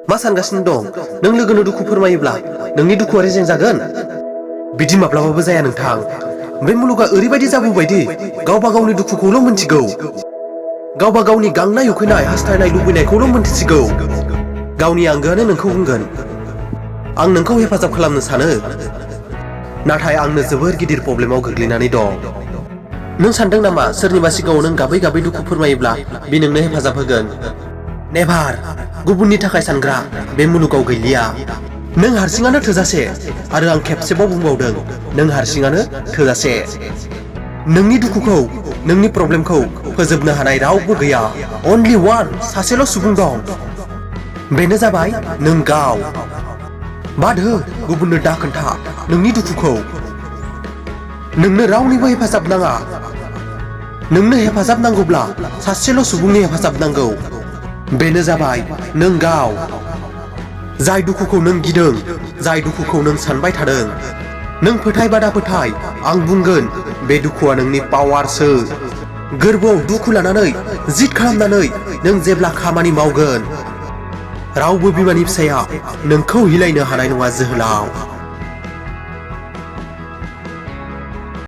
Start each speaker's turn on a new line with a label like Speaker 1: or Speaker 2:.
Speaker 1: मा सानगासिनो दं? नों लोगोनो दुखु फोरमायोब्ला नोंनि दुखुआ रेजें जागोन? बिदि माब्लाबाबो जाया नोंथां। बे मुलुगा ओरैबायदि जाबोबायदि गावबा गावनि दुखुखौल' मिन्थिगौ। गावबा गावनि गांनाय उखैनाय हास्थायनाय लुबैनायखौल' मिन्थिसिगौ। गावनि आंगोआनो नोंखौ बुंगोन आं नोंखौ हेफाजाब खालामनो सानो, नाथाय आंनो जोबोर गिदिर प्रब्लेमाव गोग्लैनानै दं। नों सानदों नामा सोरनिबा सिगाङाव नों गाबै गाबै दुखु फोरमायोब्ला बि नोंनो हेफाजाब होगोन? नेभार। गुबुननि थाखाय सानग्रा बे मुलुगाव गैलिया। नों हारसिङानो थोजासे, आरो आं खेबसेबाव बुंबावदों नों हारसिङानो थोजासे। नोंनि दुखुखौ, नोंनि प्रब्लेमखौ फोजोबनो हानाय रावबो गैया। अनलि वान, सासेल' सुबुं दं। बेनो जाबाय नों गाव। बाद हो, गुबुननो दा खोन्था नोंनि दुखुखौ। नोंनो रावनिबो हेफाजाब नाङा। नोंनो हेफाजाब नांगौब्ला सासेल' सुबुंनि हेफाजाब नांगौ। बेनो जाबाय नों गाव। जाय दुखुखौ नों गिदों, जाय दुखुखौ नों सानबाय थादों, नों फोथायबा दा फोथाय, आं बुंगोन बे दुखुआ नोंनि पावारसो। गोरबोआव दुखु लानानै, जिद खालामनानै नों जेब्ला खामानि मावगोन, रावबो बिमानि फिसाया नोंखौ हिलायनो हानाय नङा जोहोलाव।